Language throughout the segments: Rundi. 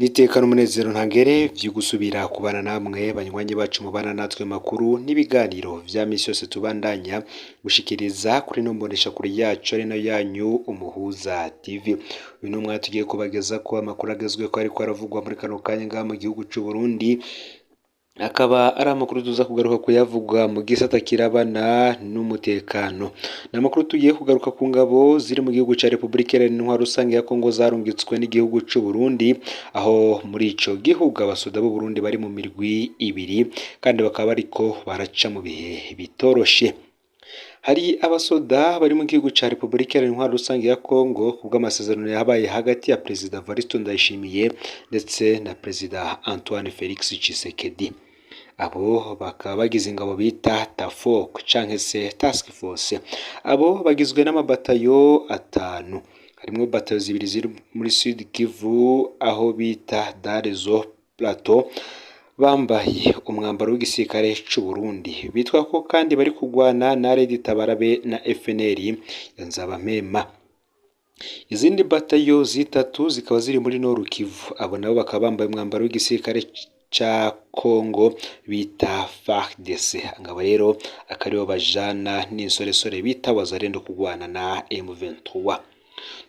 Niteka n'umunezero ntangere vyo gusubira kubana namwe banywanyi bacu mubana natwe makuru n'ibiganiro vya misi yose tubandanya gushikiriza kuri no mboneshakure yacu ari nayo yanyu Umuhuza TV. Uyu ni umwanya tugiye kubagezako amakuru agezweko ariko aravugwa muri kano kanya ngaha mu gihugu c'u Burundi, akaba ari amakuru tuza kugaruka kuyavuga mu gisata kirabana n'umutekano. Ni amakuru tugiye kugaruka ku ngabo ziri mu gihugu ca Repubulika Iharanira Intwaro Rusange ya Kongo zarungitswe n'igihugu c'u Burundi, aho muri ico gihugu abasoda b'u Burundi bari mu mirwi ibiri kandi bakaba bariko baraca mu bihe bitoroshe. Hari abasoda bari mu gihugu ca Repubulika Iharanira Intwaro Rusange ya Kongo kubw'amasezerano yabaye hagati ya Perezida Evariste Ndayishimiye ndetse na Perezida Antoine Felix Tshisekedi. Abo bakaba bagize ingabo bita TAFOC canke se Task Force. Abo bagizwe n'amabatayo atanu, harimwo batayo zibiri ziri muri Sud Kivu aho bita Darezo Plateau, bambaye umwambaro w'igisirikare c'u Burundi, bitwa ko kandi bari kugwana na Red Tabarabe na FNL ya Nzabampema. Izindi batayo zitatu zikaba ziri muri Nord Kivu, abo nabo bakaba bambaye umwambaro w'igisirikare ca Kongo bita FARDC. Ngabo rero akaba aribo bajana n'insoresore bita Wazalendo kugwana na M23.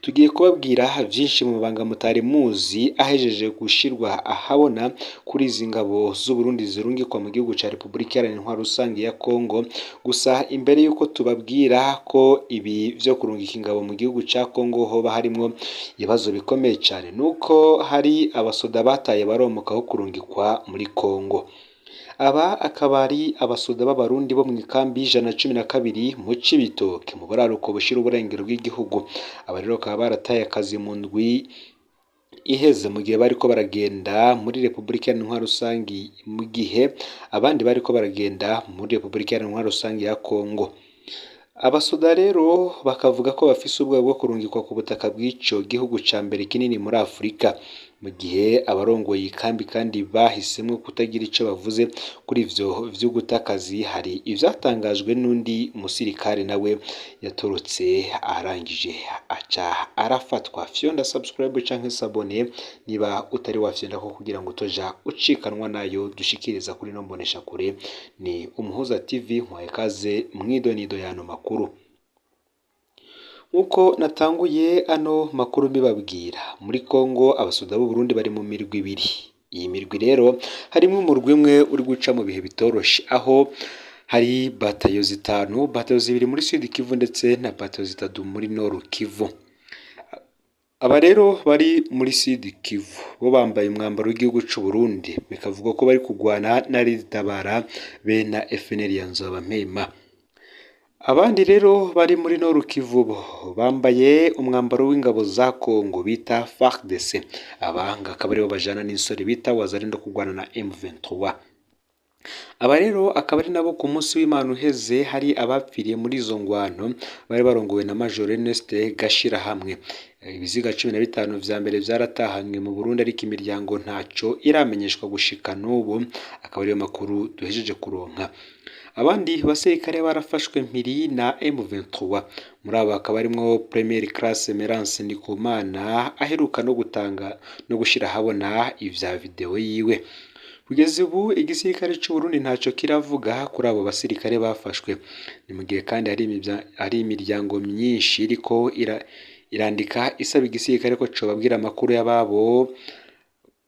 Tugiye kubabwira vyinshi mu mabanga mutari muzi ahejeje gushirwa ahabona kuri izi ngabo z'u Burundi zirungikwa mu gihugu ca Repubulika Iharanira Intwaro Rusange ya Kongo. Gusa imbere yuko tubabwira ko ibi vyo kurungika ingabo mu gihugu ca Kongo hoba harimwo ibibazo bikomeye cane, nuko hari abasoda bataye baromoka aho kurungikwa muri Kongo. Aba akaba ari abasoda b'Abarundi bo mw'ikambi y'112 mu Cibitoke mu buraruko bushira uburengero bw'igihugu. Aba rero bakaba barataye akazi mu ndwi iheze mu gihe bariko baragenda muri Repubulika Iharanira Intwaro Rusangi, mu gihe abandi bariko baragenda muri Repubulika Iharanira Intwaro Rusangi ya Kongo. Abasoda rero bakavuga ko bafise ubwoba bwo kurungikwa ku butaka bw'ico gihugu ca mbere kinini muri Afurika, mu gihe abarongoye ikambi kandi bahisemwo kutagira ico bavuze kuri ivyo vy'uguta akazi. Hari ivyatangajwe n'undi musirikare nawe yatorotse arangije aca arafatwa. Fyonda subscribe canke s'abonner niba utari wafyondako kugira ngo utoja ucikanwa nayo dushikiriza kuri no mboneshakure. Ni Umuhuza TV, muhaye ikaze mw'idonido y'ano makuru. Nkuko natanguye ano makuru mbibabwira, muri Kongo abasoda b'u Burundi bari mu mirwi ibiri. Iyi mirwi rero harimwo umurwi umwe uri guca mu bihe bitoroshe, aho hari batayo zitanu, batayo zibiri muri Sud Kivu ndetse na batayo zitatu muri Nord Kivu. Aba rero bari muri Sud Kivu bo bambaye umwambaro w'igihugu c'u Burundi, bikavugwa ko bari kugwana na Red Tabara be na FNL ya Nzabampema. Abandi rero bari muri Nord Kivu bo bambaye umwambaro w'ingabo za Kongo bita FARDC. Aba akaba aribo bajana n'insore bita Wazalendo kugwana na M23. Aba rero akaba ari nabo ku munsi w'Imana uheze hari abapfiriye muri izo ngwano bari barongowe na Major Ernest Gashirahamwe. Ibiziga 15 vya mbere vyaratahanywe mu Burundi, ariko imiryango ntaco iramenyeshwa gushika n'ubu, akaba ariyo makuru duhejeje kuronka. Abandi basirikare barafashwe mpiri na M23, muri abo hakaba harimwo Premier Classe Merance Ndikumana aheruka no gutanga no gushira ahabona ivya video yiwe. Kugeza ubu igisirikare c'u Burundi ntaco kiravuga kuri abo basirikare bafashwe. Ni mu gihe kandi hari imiryango myinshi iriko irandika isaba igisirikare ko cobabwira amakuru y'ababo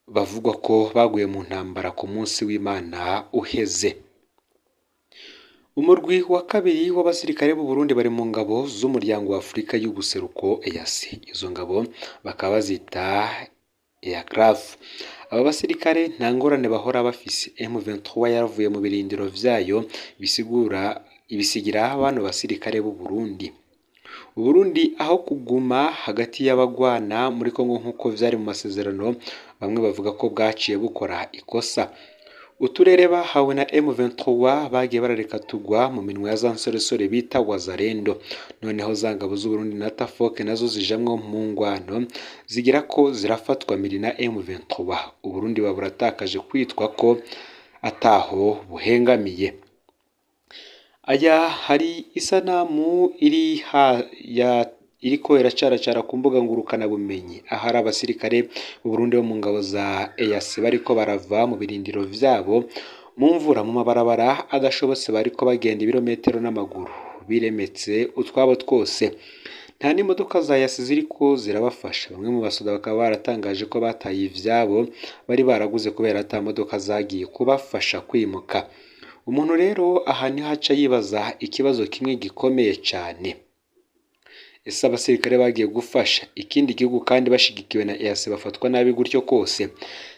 bavugwa ko baguye mu ntambara ku munsi w'Imana uheze. Umurwi wa kabiri w'abasirikare b'u Burundi bari mu ngabo z'umuryango wa Afurika y'ubuseruko EAC. Izo ngabo bakaba bazita EACRF. Aba basirikare nta ngorane bahora bafise. M23 yaravuye mu birindiro vyayo bisigura ibisigira bano basirikare b'u Burundi. Uburundi aho kuguma hagati y'abagwana muri Kongo nk'uko vyari mu masezerano, bamwe bavuga ko bwaciye bukora ikosa. Uturere bahawe na M23 bagiye barareka tugwa mu minwe ya za nsoresore bita Wazalendo. Noneho za ngabo z'u Burundi na TAFOC nazo zijamwo mu ngwano zigira ko zirafatwa miri na M23. Uburundi buba buratakaje kwitwa ko ataho buhengamiye. Aya hari isanamu iri ha ya iriko iracaracara ku mbuga ngurukanabumenyi, ahari abasirikare b'u Burundi bo mu ngabo za EAC bariko barava mu birindiro vyabo mu mvura mu mabarabara adashobotse, bariko bagenda ibirometero n'amaguru biremetse utwabo twose. Nta n'imodoka za EAC ziriko zirabafasha. Bamwe mu basoda bakaba baratangaje ko bataye ivyabo bari baraguze kubera ata modoka zagiye kubafasha kwimuka. Umuntu rero aha niho aca yibaza ikibazo kimwe gikomeye cane: ese abasirikare bagiye gufasha ikindi gihugu kandi bashigikiwe na EAC bafatwa nabi gutyo kose?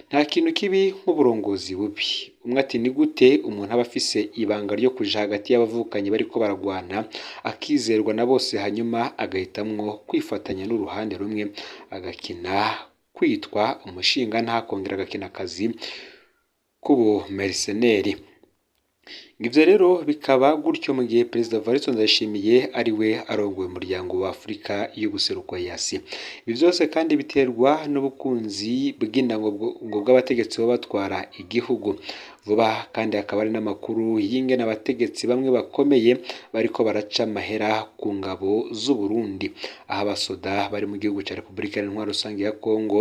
Nta kintu kibi nk'uburongozi bubi. Umwe ati ni gute umuntu aba afise ibanga ryo kuja hagati y'abavukanyi bariko baragwana, akizerwa na bose, hanyuma agahitamwo kwifatanya n'uruhande rumwe, agakina kwitwa umushingantahe, akongera agakina akazi k'ubumerseneri. Ivyo rero bikaba gutyo mu gihe Perezida Evariste Ndayishimiye ari we arongoye umuryango wa Afurika y'ubuseruko EAC. Ibi vyose kandi biterwa n'ubukunzi bw'indango bw'abategetsi baba batwara igihugu. Vuba kandi hakaba hari n'amakuru y'ingene abategetsi bamwe bakomeye bariko baraca amahera ku ngabo z'Uburundi, aho abasoda bari mu gihugu ca Repubulika Iharanira Rusangi ya Kongo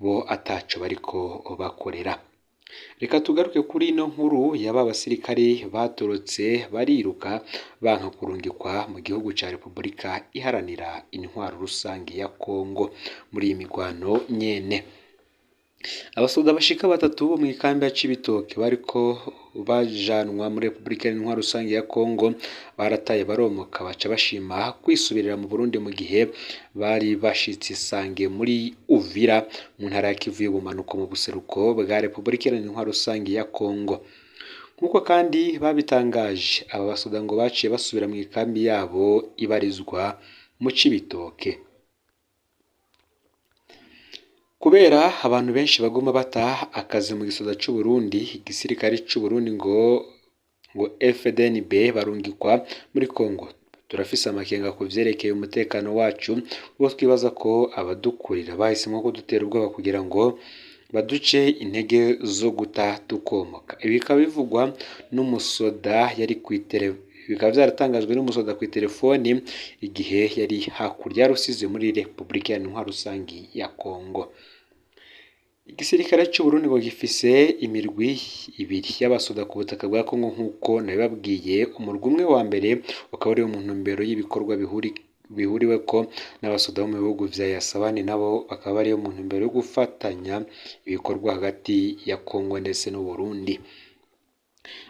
bo ataco bariko bakorera. Reka tugaruke kuri ino nkuru y'aba basirikare batorotse bariruka banka kurungikwa mu gihugu ca Repubulika Iharanira Intwaro Rusangi ya Kongo muri iyi migwano nyene. Abasoda bashika batatu bo mw'ikambi ya Cibitoke bariko bajanwa muri Repubulika Iharanira Rusangi ya Kongo barataye baromoka, baca bashima kwisubirira mu Burundi mu gihe bari bashitse isange muri Uvira mu ntara ya Kivu y'ubumanuko mu buseruko bwa Repubulika Iharanira Rusangi ya Kongo. Nk'uko kandi babitangaje, aba basoda ngo baciye basubira mw'ikambi yabo ibarizwa mu Cibitoke. Kubera abantu benshi baguma bata akazi mu gisoda c'Uburundi, igisirikare c'Uburundi ngo FDNB barungikwa muri Kongo. Turafise amakenga ku vyerekeye umutekano wacu, kuko twibaza ko abadukurira bahisemwo kudutera ubwoba kugira ngo baduce intege zo guta tukomoka. Ibi bikaba bivugwa n'umusoda yari bikaba vyaratangajwe n'umusoda kw'iterefoni igihe yari hakurya ya Rusizi muri Repubulika Iharanira Rusangi ya Kongo. Igisirikare c'Uburundi ngo gifise imirwi ibiri y'abasoda ku butaka bwa Kongo nk'uko nabibabwiye. Umurwi umwe wa mbere ukaba uri mu ntumbero y'ibikorwa bihuriweko n'abasoda bo mu bihugu vya EAC, abandi nabo bakaba bari mu ntumbero yo gufatanya ibikorwa hagati ya Kongo ndetse n'Uburundi.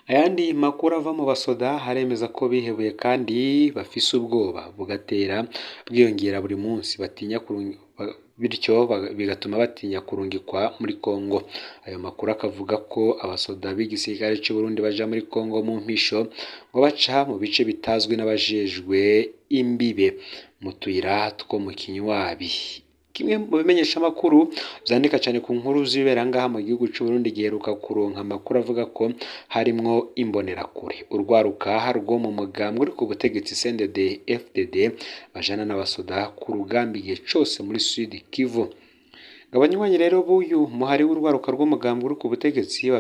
Ayandi makuru ava mu basoda aremeza ko bihebuye kandi bafise ubwoba bugatera bwiyongera buri munsi, batinya bityo bigatuma batinya kurungikwa muri Kongo. Ayo makuru akavuga ko abasoda b'igisirikare c'Uburundi baja muri Kongo mu mpisho, ngo baca mu bice bitazwi n'abajejwe imbibe mu tuyira two mu Kinywabi. Kimwe mu bimenyeshamakuru vyandika cane ku nkuru z'ibibera ngaha mu gihugu c'Uburundi giheruka kuronka amakuru avuga ko harimwo imbonerakure, urwaruka rwo mu mugambwe uri ku butegetsi CNDD FDD bajana n'abasoda ku rugamba igihe cose muri Sud Kivu. Abanywanyi rero b'uyu muhari w'urwaruka rw'umugambwe uri ku butegetsi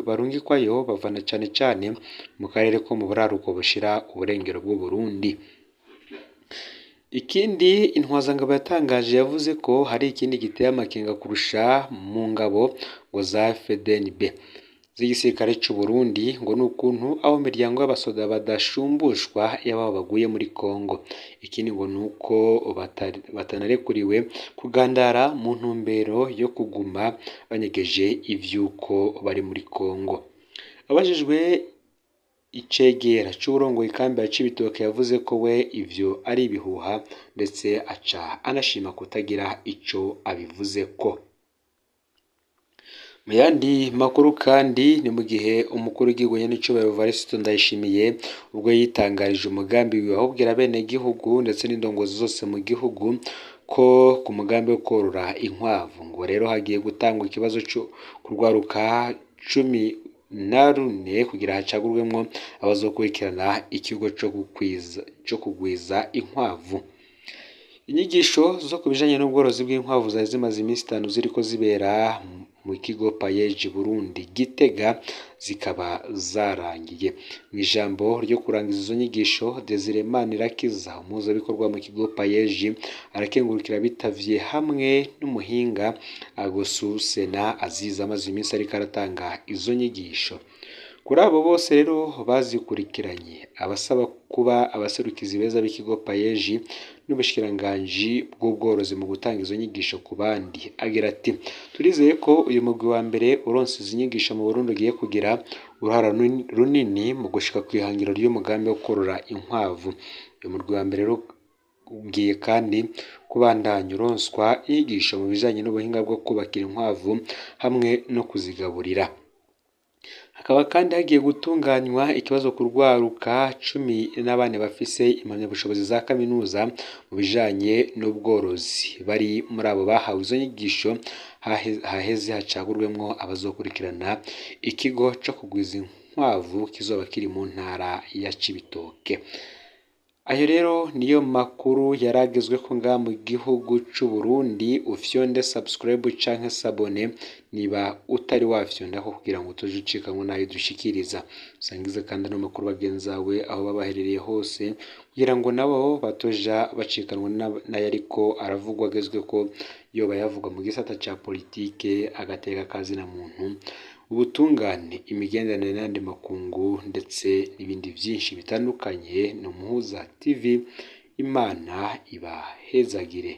barungikwayo bavana cane cane mu karere ko mu buraruko bushira uburengero bw'Uburundi. Ikindi Intwazangabo yatangaje, yavuze ko hari ikindi giteye amakenga kurusha mu ngabo ngo za FDNB z'igisirikare c'Uburundi, ngo ni ukuntu abo miryango y'abasoda badashumbushwa iyo ababo baguye muri Kongo. Ikindi ngo ni uko batanarekuriwe kugandara mu ntumbero yo kuguma banyegeje ivy'uko bari muri Kongo. Abajijwe icegera c'uwurongoye ikambi ya Cibitoke yavuze ko we ivyo ari ibihuha, ndetse aca anashima kutagira ico abivuzeko. Mu yandi makuru kandi ni mu gihe umukuru w'igihugu nyenicubahiro Evariste Ndayishimiye ubwo yitangarije umugambi wiwe awubwira abenegihugu ndetse n'indongozi zose mu gihugu ko ku mugambi wo korora inkwavu, ngo rero hagiye gutangwa ikibazo co kurwaruka 14 kugira hacagurwemwo abazokurikirana ikigo co kugwiza inkwavu. Inyigisho zo ku bijanye n'ubworozi bw'inkwavu zari zimaze iminsi 5 ziriko zibera mu kigo PAEEJ Burundi Gitega zikaba zarangiye. Mu ijambo ryo kurangiza izo nyigisho, Desire Manirakiza, umuhuzabikorwa mu kigo PAEEJ, arakengurukira abitavye hamwe n'umuhinga Agosu Sena Aziza amaze iminsi ariko aratanga izo nyigisho. Kuri abo bose rero bazikurikiranye, abasaba kuba abaserukizi beza b'ikigo PAEEJ n'ubushikiranganji bw'ubworozi mu gutanga izo nyigisho ku bandi. Agira ati: "Turizeye ko uyu mugwi wa mbere uronse izi nyigisho mu Burundi ugiye kugira uruhara runini mu gushika kw'ihangiro ry'umugambi wo korora inkwavu." Uyu murwi wa mbere rero ugiye kandi kubandanya uronswa inyigisho mu bijanye n'ubuhinga bwo kubakira inkwavu hamwe no kuzigaburira. Hakaba kandi hagiye gutunganywa ikibazo ku rwaruka 14 bafise impamyabushobozi za kaminuza mu bijanye n'ubworozi. Bari muri abo bahawe izo nyigisho, haheze hacagurwemwo abazokurikirana ikigo co kugwiza inkwavu kizoba kiri mu ntara ya Cibitoke. Ayo rero niyo makuru yaragezweko ngaha mu gihugu c'u Burundi. Ufyonde subscribe canke s'abonner niba utari wafyondako kugira ngo utoje ucikanwa n'ayo dushikiriza. Usangize kandi ano makuru bagenzawe aho baba baherereye hose kugira ngo nabo batoja bacikanwa n'ayariko aravugwa agezweko, yoba yavugwa mu gisata ca politike, agateka kazina muntu, ubutungane, imigenderanire n'ayandi makungu, ndetse n'ibindi vyinshi bitandukanye. Ni Umuhuza TV, Imana ibahezagire.